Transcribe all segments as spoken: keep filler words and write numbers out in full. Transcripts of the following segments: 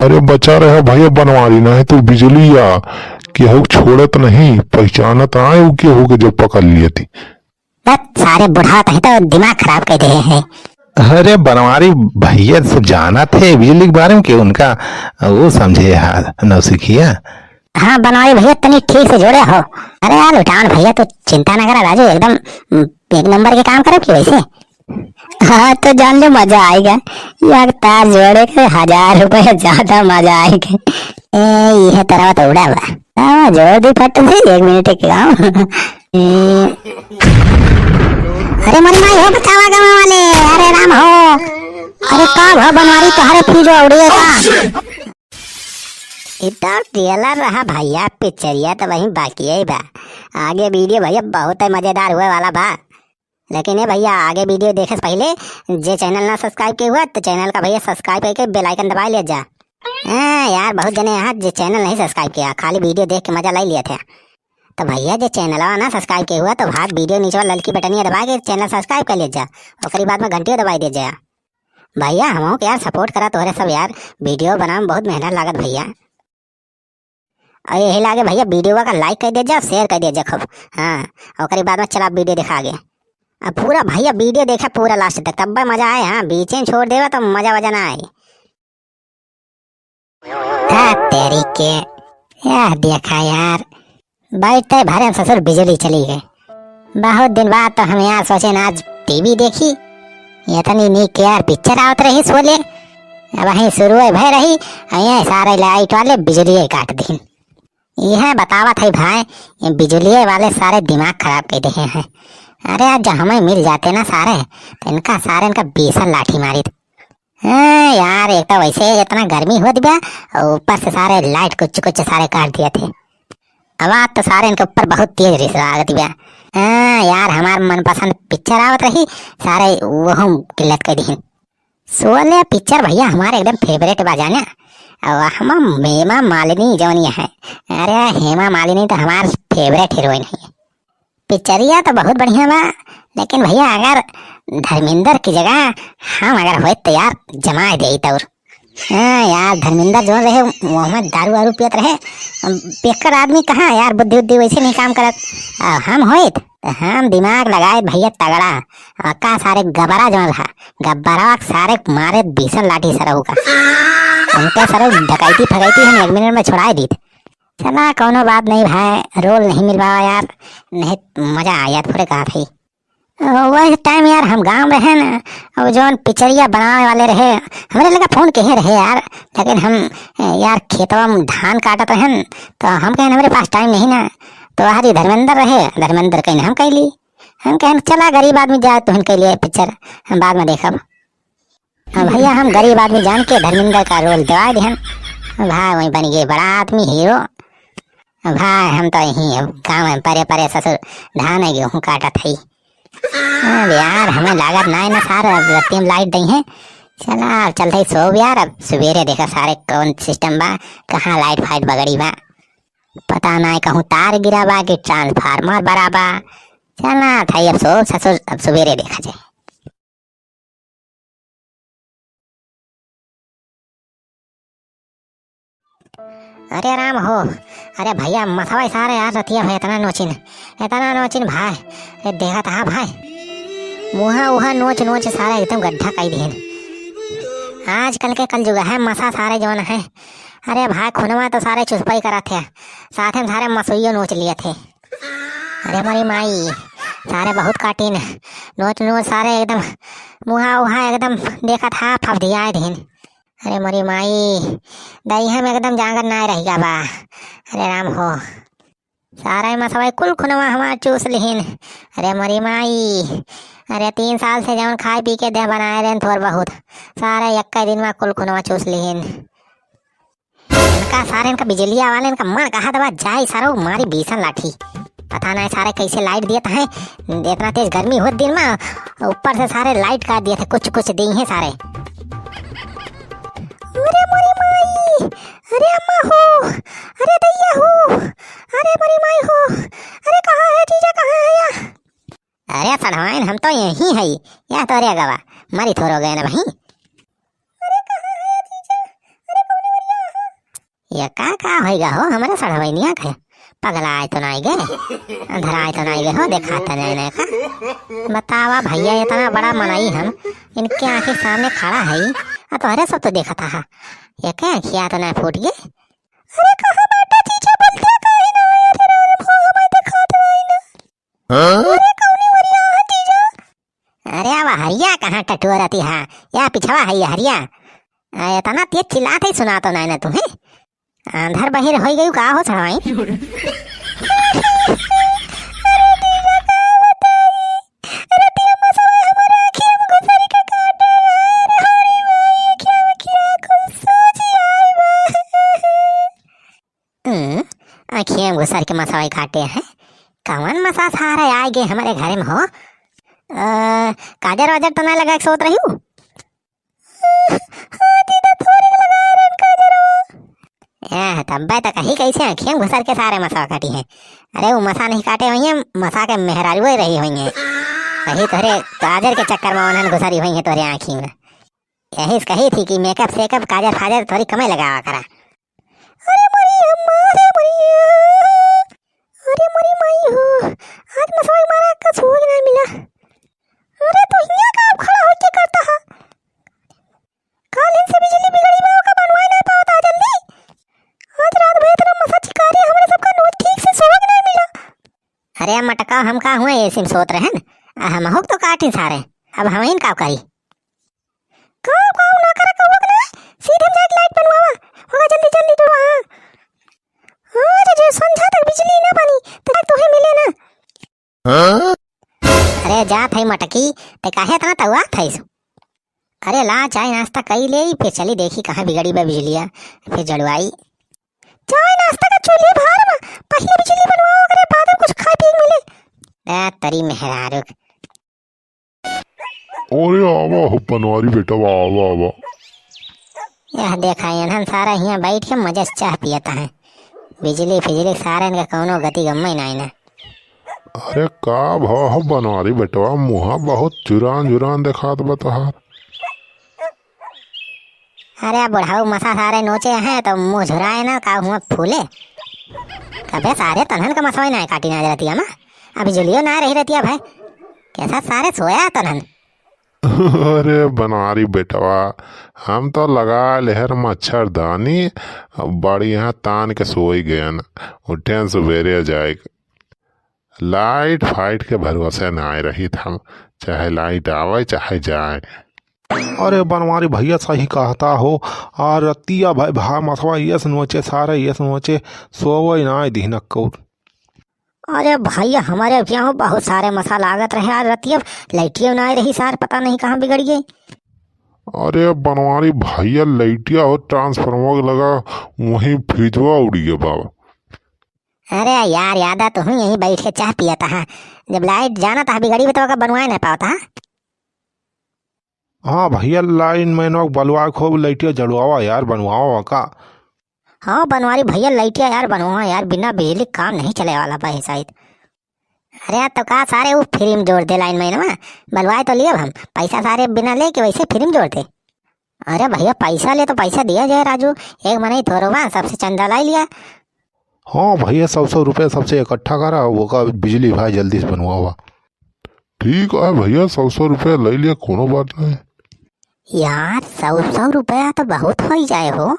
अरे बचा रहा भैया बनवारी, नाहीं तो बिजुलिया केहू छोड़त नहीं, पहचानत आए उ केहू के जब पकड़ लियत ही। बस सारे बुढ़ावत ही तो दिमाग खराब कर दे हैं। अरे बनवारी भैया सब जानत है बिजुली के बारे में, कि उनका वो समझे है नौसिखिया। हाँ बनवारी भैया, तनी ठीक से जोड़े हो। अरे यार लुटान भैया, तू चिंता ना करा राजू, एकदम, हम्म, एक नंबर के काम करब कि वैसे। हाँ तो जान ले, मजा आएगा। यार तार जोड़े के हजार रुपये ज्यादा मजा आएगा। ए, यह तरह तो उड़ा बा। हाँ, जोड़ दी फट से, एक मिनट के काम। ए, अरे मोरी माई हो, बचावा गाँव वाले, अरे राम हो। अरे का भा बनवारी, तोहरे फ्यूज उड़िए का? ई तो ट्रेलर रहा भैया, पिक्चरिया तो वहीं बाकी है बा। आगे वीडियो भैया बहुत ही मजेदार हुए वाला बा। लेकिन ए भैया, आगे वीडियो देखे से पहले जे चैनल ना सब्सक्राइब किए हुआ तो चैनल का भैया सब्सक्राइब करके बेल आइकन दबा लिया जा। हाँ यार, बहुत जने यहाँ जे चैनल नहीं सब्सक्राइब किया, खाली वीडियो देख के मजा ले लिया थे। तो भैया जे चैनलवा ना सब्सक्राइब किए हुआ तो भाग वीडियो नीचे वाला ललकी बटनिया दबा के चैनल सब्सक्राइब कर लिया जा, ओकरी बाद में घंटिया दबाई दे जा। भैया, हमहू के यार सपोर्ट करा तोहरे सब यार, वीडियो बनावे में बहुत मेहनत लागत भैया। और यही लागे भैया, वीडियो का लाइक कर दे जा, शेयर कर दे जा खूब। हाँ, ओकरे बाद में चला वीडियो देखा आगे। अब पूरा भैया वीडियो देखा पूरा लास्ट तक, तब मजा आए। हाँ, बीचे में छोड़ देवा तो मजा वजा ना आए। हाँ, तेरी के, यह देखा यार, बैठते भरे में ससुर बिजुली चली गई। बहुत दिन बाद तो हम यार सोचे ना आज टीवी देखी, इतनी नीक के यार पिक्चर आवत रही शोले, अब वहीं शुरू भय रही, और ये सारे लाइट वाले बिजुली काट दीन। यह बतावत है भाई, ये बिजुलिये वाले सारे दिमाग खराब कर दे हैं। अरे यार, जब हमें मिल जाते ना सारे, तो इनका सारे इनका बीसन लाठी मारी। हाँ यार, एक तो वैसे इतना गर्मी होत बा, और ऊपर से सारे लाइट कुछ कुछ सारे काट दिए थे। अब आज तो सारे इनके ऊपर बहुत तेज रिस लागत बा। हाँ यार, हमार मनपसंद पिक्चर आवत रही, सारे वहू किल्लत कर दीन। शोले पिक्चर भैया हमारे एकदम फेवरेट बा जाने। अब हम हेमा मालिनी जौन ये है, अरे हेमा मालिनी तो हमार फेवरेट हीरोइन है। पिक्चरिया तो बहुत बढ़िया बा, लेकिन भैया अगर धर्मेंद्र की जगह हम अगर होइत तो यार जमाए देइत और। हाँ यार, धर्मेंद्र जौन रहे वो हमें दारू वारू पियत रहे। बेकार आदमी कहाँ यार, बुद्धि उद्धि वैसे नहीं काम करत। आ, हम होइत तो हम दिमाग लगाइत भैया तगड़ा। आ, का सारे गबरा जौन रहा, गब्बरवा के सारे मारे बीसन लाठी सरऊ का। उनके सरऊ डकैती फकैती हम एक मिनट में छुड़ाए दीत। चला, कौनो बात नहीं भाई, रोल नहीं मिल पावा यार, नहीं मजा आ यार, थोड़े कहा था। वही टाइम यार हम गाँव में है ना, वो जौन पिक्चरिया बनावे वाले रहे, हमरे लगा फोन किहे रहे यार, लेकिन हम यार खेतवा में धान काटत रहन, तो हम कहें हमरे पास टाइम नहीं ना, तो वहाँ जी धर्मेंद्र रहे, धर्मेंद्र कहें हम कैली, हम कहें चला गरीब आदमी जाए तुहन कैलिए पिक्चर, हम बाद में देखब। हाँ भैया, हम गरीब आदमी जान के धर्मेंद्र का रोल देवा दिहन। भाई वहीं बन गए बड़ा आदमी हीरो। भाई हम तो यहीं अब गाँव में परे परे ससुर धान है गेहूँ काटत है। अब यार हमें लागत ना है ना सार, अब रत्ती में लाइट दई है। चला अब चलते ही सोब यार, अब सवेरे देखा सारे कौन सिस्टम बा, कहाँ लाइट फाइट बगड़ी बा, पता ना है कहूँ तार गिरा बा कि ट्रांसफार्मर बरा बा। चला था अब सोब ससुर, अब सवेरे देखा जाए। अरे राम हो, अरे भैया मसवा सारे यार रतिया भाई इतना नोचिन, इतना नोचिन भाई, ये देखा था भाई, मुहा उहा नोच नोच सारे एकदम गड्ढा काई दिहन। आजकल के कल जुग है, मसा सारे जौन है, अरे भाई खुनवा तो सारे चुसपाई करा थे, साथे में सारे मसुइयो नोच लिए थे। अरे मोरी माई, सारे बहुत काटिन, नोच नोच सारे एकदम मुहा उहा एकदम देखत हा फफदियाए दिन। अरे मोरी माई, दहिया में एकदम जांगर नाय रह गया बा। अरे राम हो, सारे मसवाई कुल खुनवा हमार चूस लिहिन। अरे मोरी माई, अरे तीन साल से जौन खाए पी के देह बनाए रहन थोर बहुत, सारे यक्का दिन में कुल खुनवा चूस लिहिन। इनका सारे इनका बिजलिया वाले इनका मन कहा दबा जाए सारो मारी भीषण लाठी। पता नहीं सारे कैसे लाइट देत हैं, इतना तेज गर्मी होत दिन में, ऊपर से सारे लाइट काट दिए थे, कुछ कुछ दी हैं सारे। अरे मोरी माई, अरे अम्मा हो, अरे दैया हो, अरे मोरी माई हो, अरे कहाँ है जीजा, कहाँ है या? अरे सढ़वाइन, हम तो यहीं है, या तो अरे गवा, मरी थोरो गए ना भाई। अरे कहाँ है जीजा? अरे कौन ओरिया ये का, का होइगा हो हमरे सढ़वइनिया के? पगलाए तो नाई गे, अंधराए तो नाई गे हो, देखात नाई ना का? बतावा भइया, इतना बड़ा मनई हम, इनके आँखी सामने खड़ा है, आ तोहरे सब तो देखत हा, ये के आँखिया तो नाई फूट गे? अरे कहाँ बाटा जीजा, बोलते काहे ना आया तेरा, अरे मुँह हमें देखात नाई ना। हाँ? अरे कौनी मरिया है जीजा? अरे अब हरिया कहाँ टटुआ रहती है, या पिछवा है ये हरिया। आ, इतना तेज चिल्लात है, सुना तो नाई ना तुम्हें? आंधर बहिर होई गयू का हो सड़वाइन? अरे जीजा का बताई, रतिया मसवा हमारे आँखिया में घुसरी के काटे, अरे हरी माई, आँखिया में कीड़ा कुल सूजी आई बा। हम्म, आँखिया में घुसर के मसवा काटे हैं? कवन मसा सारे आए गए हमारे घर में हो? अ, काजर वाजर तो ना लगा के सोत रही हूँ? हाँ, दीदा, थोड़ी लगा रन काजरवा। एह, तब्बे तो कही कैसे आँखिया में घुसर के सारे मसा काटी हैं। अरे, वो मसा नहीं काटे हुई हैं, मसा के मेहरारू ही रही हुई हैं। वही तोहरे काजर के चक्कर में उन्हन घुसरी हुई हैं तोहरे आँखी में। यही से कही थी कि मेकअप सेकअप, काजर फाजर थोड़ी कमे लगावा करा। अरे मोरी अम्मा, अरे मोरी, अरे मोरी माई हो, आज मसवा मारा का सुहाग ना मिला। अरे तो हियाँ का अब खड़ा होके करता है? काल इनसे बिजली बिगड़ी बा, ओका बनवाए ना पावता जल्दी। आज रात भर इतना मसा चिकारी, हमरे सबका नोच ठीक से सुहाग ना मिला। अरे मटका, हम का हुआ एसी में सोत रहन, आ हम हुक तो काटी सारे, अब हम इन का करी? का, का ना करे, का वक्त ना, सीधे जाके लाइट बनवावा। होगा जल्दी, जल्दी दो, हाँ। हाँ, जे, जे संझा तक बिजली ना बनी, तो तोहे मिले ना। हाँ? अरे जात है मटकी, ते काहे इतना तउआत है? अरे ला, चाय नाश्ता कई ले, फिर चली देखी कहाँ बिगड़ी बा बिजलिया, फिर जड़वाई। चाय नाश्ता का चूल्हे भार में, पहले बिजली बनवाओ, ओकरे बाद में कुछ खाए पिए के मिले। ए, तरी मेहरारू। अरे आवा हो बनवारी बेटवा, आवा, आवा। यह देखा, इन्हन सारा हियाँ बैठ के मजे से चाह पियत हैं। बिजली फिजली सारे इनका कौनो गति गम्मे नाई ना। अरे का भा हो बनवारी बेटवा, मुँहा बहुत झुरान झुरान देखात बा तोहार। अरे बुढ़ऊ, मसा सारे नोचे हैं तो मुँह झुराए ना, का हुआ फूले। कबे सारे तन्हन का मसवाई ना काटी ना रतिया मा, अभी बिजलियो ना रही रतिया भाई, कैसा सारे सोया तन्हन। अरे बनवारी बेटवा, हम तो लगा लेहर मच्छरदानी, बढ़िया तान के सोई गयन, उठेन सुबेरे जाए। लाइट फाइट के भरोसे नाय रहित हम, चाहे लाइट आवे चाहे जाए। अरे बनवारी भइया सही कहता हो, आ रतिया भाई भा मसवा यस नोचे, सारे यस नोचे, सोवे नाय दिहन कौर। अरे भइया, हमरे यहाँ बहुत सारे मसा लागत रहे, आज रतिया लाइटियो नाय रही सार, पता नहीं कहाँ बिगड़ गई। अरे बनवारी भइया, लाइटिया और ट्रांसफार्मर लगा, वहीं फ्रिजवा उड़ी गया बाबा। अरे यार, यादा तो हूँ यहीं बैठ के चाह पियत हा। जब लाइट जानत हा बिगड़ी बा तो ओका बनवाए ना पावत हा। हाँ भइया, लाइन मैनवा के बलवा खूब लाइटिया जलवावा यार, बनवावा का। हाँ बनवारी भइया, लाइटिया यार बनवावा यार, बिना बिजली काम नहीं चले वाला बा शायद। अरे यार, तो का सारे वो फ्री में जोड़ दे लाइन मैनवा, बलवाए तो लियब हम, पैसा सारे बिना लेके वैसे फ्री में जोड़ दे। अरे भइया, पैसा ले तो पैसा दिया जाए राजू, एक मनई थोरो बा, सबसे चंदा लाई लिया। हाँ भइया, सौ सौ रुपया सबसे इकट्ठा करा, ओका बिजली भाई जल्दी से बनवावा। ठीक है भइया, सौ सौ रुपया लाई लिया, कोनो बात नहीं। यार, सौ सौ रुपया तो बहुत होई जाए हो।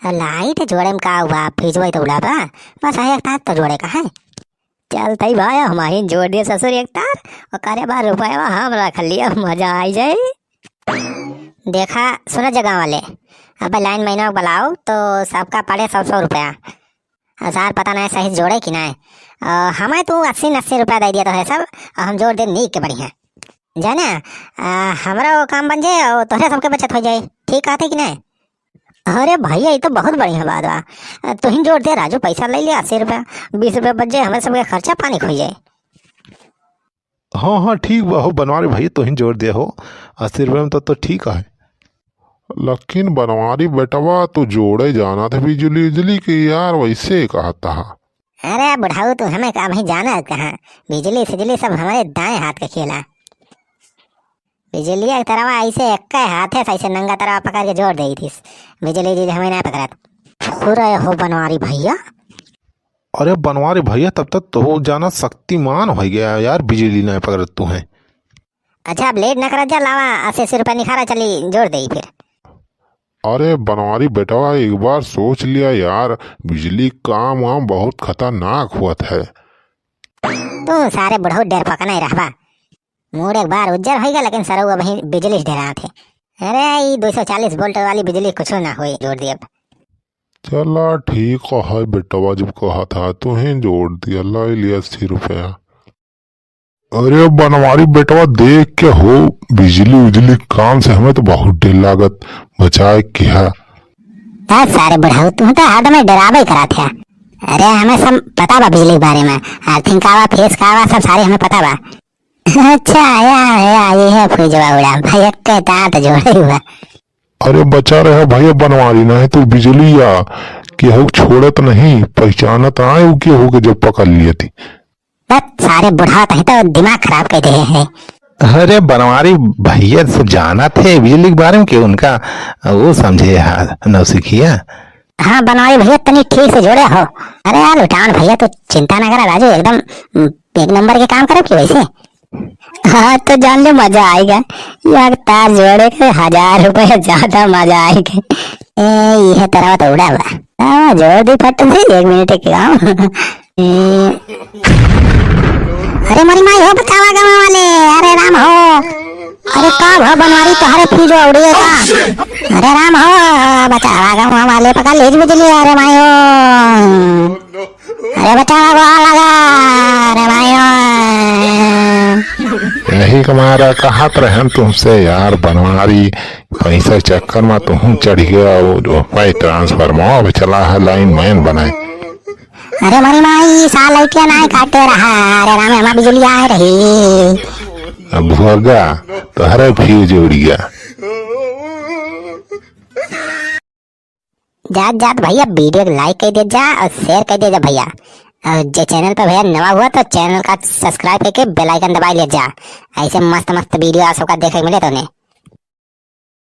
लाइट जोड़े में का हुआ, फ्रिजवा तो उड़ा बा, बस एक तार तो जोड़े का है। चलतई भाई, हमहिन जोड़ दिए ससुर एक तार, ओकरे बाद रुपया हम रख लिया, मजा आई जाए। देखा, सुना जगह वाले, अब लाइन मैनवा बुलाओ तो सबका पड़े सौ सौ रुपया। हजार पता नहीं सही जोड़े कि नहीं। अ, हमें तो अस्सी नस्सी रुपया दे दिया तो है सब, और हम जोड़ दे नीक के बढ़िया। जाने, अ, हमरा वो काम बन जाए और तोहरे सबके बचत हो जाए। ठीक कहते कि नहीं? अरे भइया, ये तो बहुत बढ़िया बात बा। अ, तुहिन जोड़ दे राजू, पैसा ले लिया अस्सी रुपया, बीस रुपया बच जाए, हमारे सबके खर्चा पानी खुल जाए। हाँ, हाँ, ठीक बा हो बनवारी भइया, तुहिन जोड़ दे हो, अस्सी रुपया में तो, तो ठीक है। लेकिन बनवारी बेटवा, तू जोड़े जाना था बिजली उजली के यार, वैसे कहता हा। अरे बुढ़ऊ, तू हमें का भाई जाना कहाँ, बिजली सिजली सब हमारे दाएं हाथ के खेला। बिजलिया के तरवा ऐसे एक हाथे से ऐसे नंगा तरवा पकड़ के जोड़ दे थी, बिजली जी हमें ना पकड़त। पूरा हो बनवारी भैया। अरे बनवारी भैया, तब तक तो जाना शक्तिमान होइ गया यार, बिजली नाहीं पकड़त तू है। अच्छा, अब लेट न करा जा, लावा अस्सी अस्सी रुपया निखारा, चली जोड़ देई फिर। अरे बनवारी बेटवा, एक बार सोच लिया यार, बिजली काम वाम बहुत खतरनाक होत है। तू सारे बुढ़ऊ डेरपकना ही रहबा। मूड एक बार उज्जर होइगा, लेकिन सरऊ अबहीं बिजली से डेरात है। अरे, ई दो सौ चालीस वोल्ट वाली बिजली कुछो ना होई, जोड़ दिया। चला ठीक है बेटवा, जब कहत है तुहीं जोड़ दिया, लाई लिया अस्सी रुपया। अरे बनवारी बेटवा, देख के हो, बिजली उजली काम से हमें तो बहुत डर लागत, बचाए के है। का सारे बुढ़ऊ, तू तो हरदम डेराबे करत है। अरे हमें सब पता बा बिजली के बारे में, अर्थिंग का बा, फेस का बा, सब सारे हमें पता बा। अच्छा, आया, आया, ये है फुजवा उड़ा, भाई एक के तात जोड़े हुआ। अरे बचा रहे भैया बनवारी, नाहीं तो बिजली या केहू छोड़त नहीं, पहचानत आए उ केहू के जब पकड़ लिया थी। बस सारे बुढ़ा तही तो दिमाग खराब कर दे है। अरे बनवारी भैया सब जानत है बिजली के बारे में, कि उनका वो समझे है नौसिखिया। हाँ बनवारी भैया, तनी ठीक से जोड़े हो। अरे यार लुटान भैया, तू चिंता ना करा राजू, एकदम, उम, एक नंबर के काम करब कि वैसे। हाँ तो जान ले, मजा आएगा। यार तार जोड़े के हजार रुपये ज्यादा मजा आएगा। ए, यह तरह तो उड़ा बा। हाँ, जोड़ दी फट से, एक मिनट के काम। ए, अरे मोरी माई हो, बचावा गाँव वाले, अरे राम हो। अरे का भा बनवारी, तोहरे फ्यूज उड़िए का? अरे राम हो, बचावा गाँव वाले, पकड़ लीज बिजली, अरे माई हो। अरे बचावा गो लगा, अरे माई हो। यही के मारा कहत रहन तुमसे यार बनवारी, पैसा चक्कर में तुहूँ चढ़ गया, वो जो भाई ट्रांसफार्मर पे चला है लाइन मैन बनाए। अरे मोरी माई, साल लइटिया नाय काटे रहा। अरे राम, हमार बिजली आए रही। अब भोगा, तोहरे फ्यूज उड़ गया। जात जात भैया वीडियो को लाइक कर दे जा और शेयर कर दे जा भैया। और जे चैनल पर भैया नवा हुआ तो चैनल का सब्सक्राइब करके बेल आइकन दबाई ले जा। ऐसे मस्त मस्त वीडियो आप सबका देखे के मिले तो उन्हें।